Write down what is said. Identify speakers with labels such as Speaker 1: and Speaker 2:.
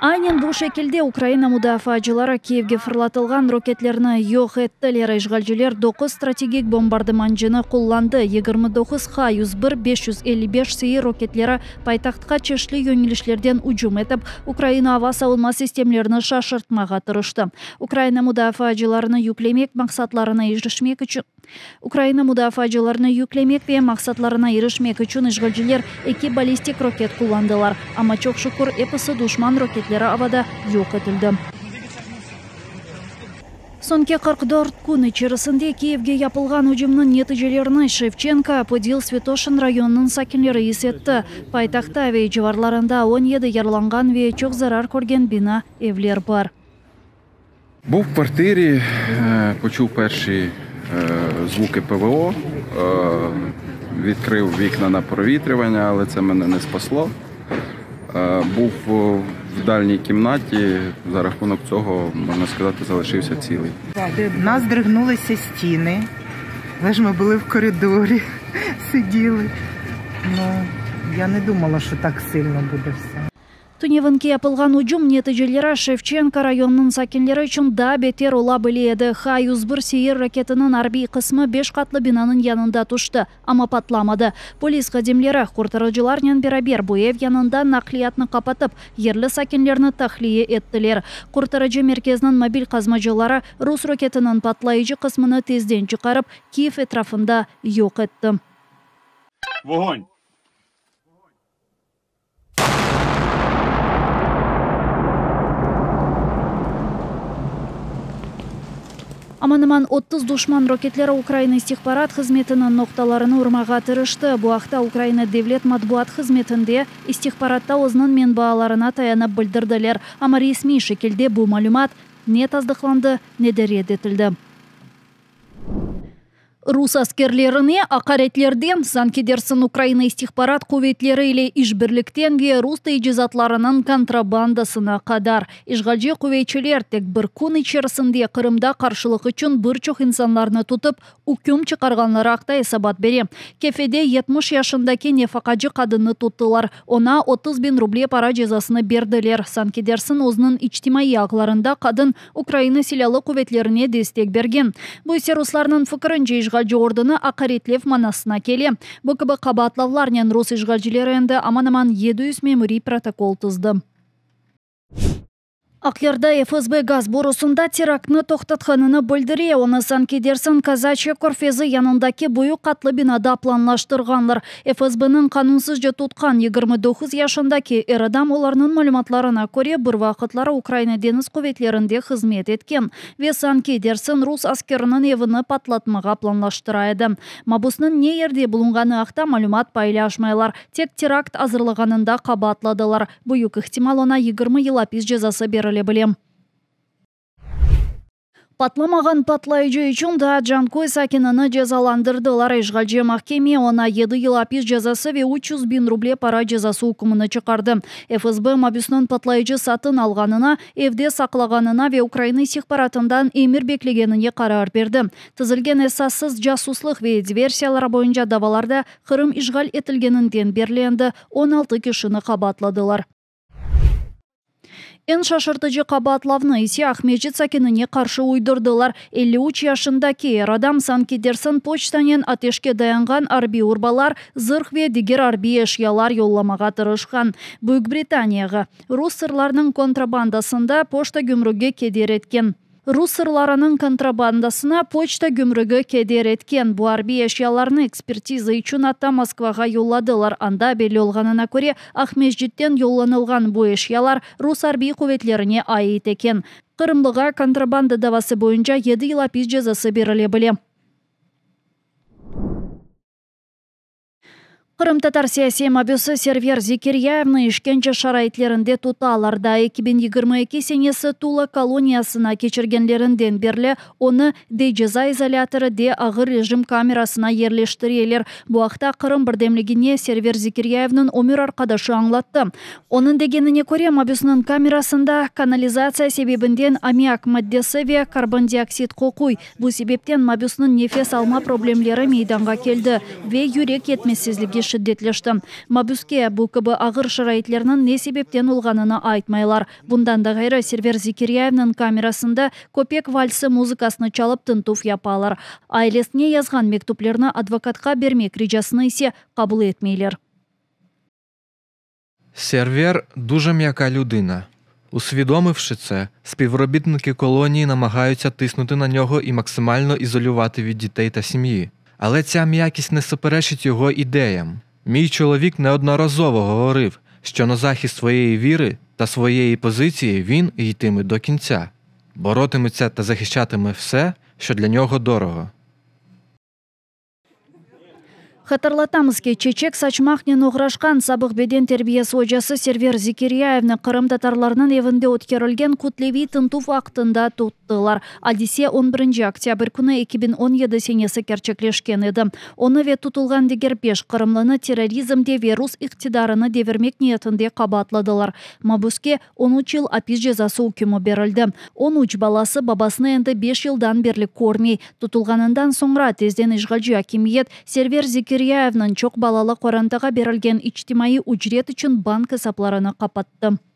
Speaker 1: Aynen bu şekilde Ukraina mudafaacıları Kiyevge fırlatılğan roketlerni yoq ettiler. İşğalciler doquz strategik bombardımancını qullandı, 29 H 101 555 seyir roketleri paytahtqa çeşitli yöñelişlerden ücüm etip, Ukraina ava savunma sistemlerini şaşırtmağa tırıştı. Ukraina mudafaacılarını yüklemek maqsatlarına irişmek içün Ukraina mudafaacılarını yüklemek ve maqsatlarına irişmek içün işğalciler eki ballistik roket qullandılar, amma, çoq şükür, episi duşman roketleri avada yoq etildi. Soñki 44 kün içerisinde Kiyevge yapılğan ücümniñ neticelerini Şevçenko, Podil, Svâtoşın rayonınıñ sakinleri is etti. Paytahtta ve civarlarında 17 yaralanğan ve çoq zarar körgen bina, evler bar.
Speaker 2: Був в квартирі, почув перші звуки ПВО, відкрив вікна на провітрювання, але це мене не спасло. Був в дальній кімнаті, за рахунок цього, можна сказати, залишився цілий.
Speaker 3: У нас здригнулися стіни, але ж ми були в коридорі, сиділи. Ну, я не думала, що так сильно буде все.
Speaker 1: Tünevinki yapılğan ücüm neticeleri Şevçenko rayonınıñ sakinleri içün daa beter ola bile edi. H 101 seyir raketiniñ arbiy qısmı beş qatlı binanıñ yanında tüşti, amma patlamadı. Polis hadimleri qurtarıcılarnen beraber bu ev yanında naqliyatnı qapatıp, yerli sakinlerni tahliye ettiler. Qurtarıcı merkezniñ mobil qazmacıları rus roketiniñ patlayıcı qısmını tezden çıqarıp, Kiyev etrafında yoq etti.
Speaker 4: Voğon!
Speaker 1: Aman-aman 30 duşman roketleri Ukraina istihbarat hızmetiniñ noqtalarını urmağa tırıştı. Bu aqta Ukraina devlet matbuat hızmetinde istihbaratta özüniñ menbaalarına tayanıp bildirdiler. Amma resmiy şekilde bu malümat ne tasdıqlandı, ne de red etildi. Rus askerlerine aqaretlerden, sanki dersiñ Ukraina istihbarat quvetleri ile işbirlikten ve rus teicizatlarınıñ kontrabandasına qadar. İşğalci quvetçiler tek bir kün içerisinde Qırımda qarşılıq içün bir çoq insanlarnı tutıp, üküm çıqarğanları aqta esabat bere. Kefede 70 yaşındaki nefaqacı qadınnı tuttılar. Oña 30 biñ ruble para cezasını berdiler. Sanki dersiñ özüniñ içtimaiy ağlarında qadın Ukraina Silâlı quvetlerine destek bergen. Bu ise ruslarnıñ fikirince işğalci ordunı aqaretlev manasına kele. Bu kibi qabaatlavlarnen rus işğalcileri endi aman-aman 700 memuriy protokol tizdi. Aqyarda FSB gaz borusında teraktnı toqtatqanını bildire. Onı sanki dersiñ Kazaçya körfezi yanındaki büyük qatlı binada planlaştırğanlar. FSBniñ qanunsızca tutqan 29 yaşındaki er adam olarnıñ malümatlarına köre bir vaqıtları Ukraina deñiz quvetlerinde hızmet etken ve sanki dersiñ rus askeriniñ evini patlatmağa planlaştıra edi. Mabusnıñ ne yerde bulunğanı aqta malümat paylaşmaylar. Tek terakt azırlağanında qabaatladılar. Büyük ihtimal oña 20 yıl apis cezası berile bile. Patlamağan patlayıcı içün daa Canköy sakinini cezalandırdılar. İşğalci mahkeme oña yedi yıl apis cezası ve 300 biñ ruble para cezası ükmüni çıqardı. FSB mabüsniñ patlayıcı satın alğanına, evde saqlağanına ve Ukraina istihbaratından emir beklegenine qarar berdi. Tizilgen esassız casuslıq ve diversiyalar boyunca davalarda Qırım işğal etilgeninden berli endi 16 kişini qabaatladılar. Eñ şaşırtıcı qabaatlavnı ise Aqmescit sakinine qarşı uydurdılar. 53 yaşındaki er adam sanki dersiñ poçtanen ateşke dayanğan arbiy urbalar, zırh ve diger arbiy eşyalar yollamağa tırışqan. Büyük Britaniyağa rus sırlarnıñ kontrabandasında poçta gümrügi keder etken. Rus sırlarınıñ kontrabandasına poçta gümrügi keder etken. Bu arbiy eşyalarnı ekspertiza içün atta Moskvağa yolladılar. Anda belli olğanına köre, Aqmescitten yollanılğan bu eşyalar rus arbiy quvetlerine ait eken. Qırımlığa kontrabanda davası boyunca yedi yıl apis cezası berile bile. Qırımtatar siyasiy mabüsi Server Zekiryayevni işkence şaraitlerinde tutalar. Daa 2022 senesi Tula koloniyasına keçirgenlerinden berli onı de ceza izolâtorı, de ağır rejim kamerasına yerleştireler. Bu aqta Qırım birdemligine Server Zekiryayevniñ ömür arqadaşı añlattı. Onıñ degenine köre, mabüsniñ kamerasında kanalizatsiya sebebinden ammiak maddesi ve karbondioksid qoquy. Bu sebepten mabüsniñ nefes alma problemleri meydanğa keldi ve yürek yetmezsizligi şiddetleşti. Mabüske bu kibi ağır şaraitlerniñ ne sebepten olğanını aytmaylar. Bundan da ğayrı, Server Zekiryayevniñ kamerasında Köpek valsı muzıkasını çalıp tintüv yapalar. Ailesine yazğan mektüplerni advokatqa bermek ricasını ise qabul etmeyler.
Speaker 5: Сервер дуже м'яка людина. Усвідомивши це, співробітники колонії намагаються тиснути на нього і максимально ізолювати від дітей та сім'ї. Але ця м'якість не суперечить його ідеям. Мій чоловік неодноразово говорив, що на захист своєї віри та своєї позиції він йтиме до кінця, боротиметься та захищатиме все, що для нього дорого.
Speaker 1: Hatırlatamız ki, çeçek saçmaqnen oğraşqan sabıq beden terbiyesi ocası Server Zekiryayevni qırımtatarlarnıñ evinde ötkerilgen kütleviy tintüv vaqtında tuttılar. Adise on birinci oktâbr künü 2017 senesi kerçekleşken edi. Onı ve tutulğan diger beş qırımlını terrorizmde ve rus iqtidarını devirmek niyetinde qabaatladılar. Mabüske 13 yıl apis cezası ükmü berildi. 13 balası babasını endi beş yıldan berli körmey. Tutulğanından soñra tezden işğalci akimiyet Server Zekiryayevniñ çoq balalı qorantağa berilgen içtimaiy ücret içün bank esaplarını qapattı.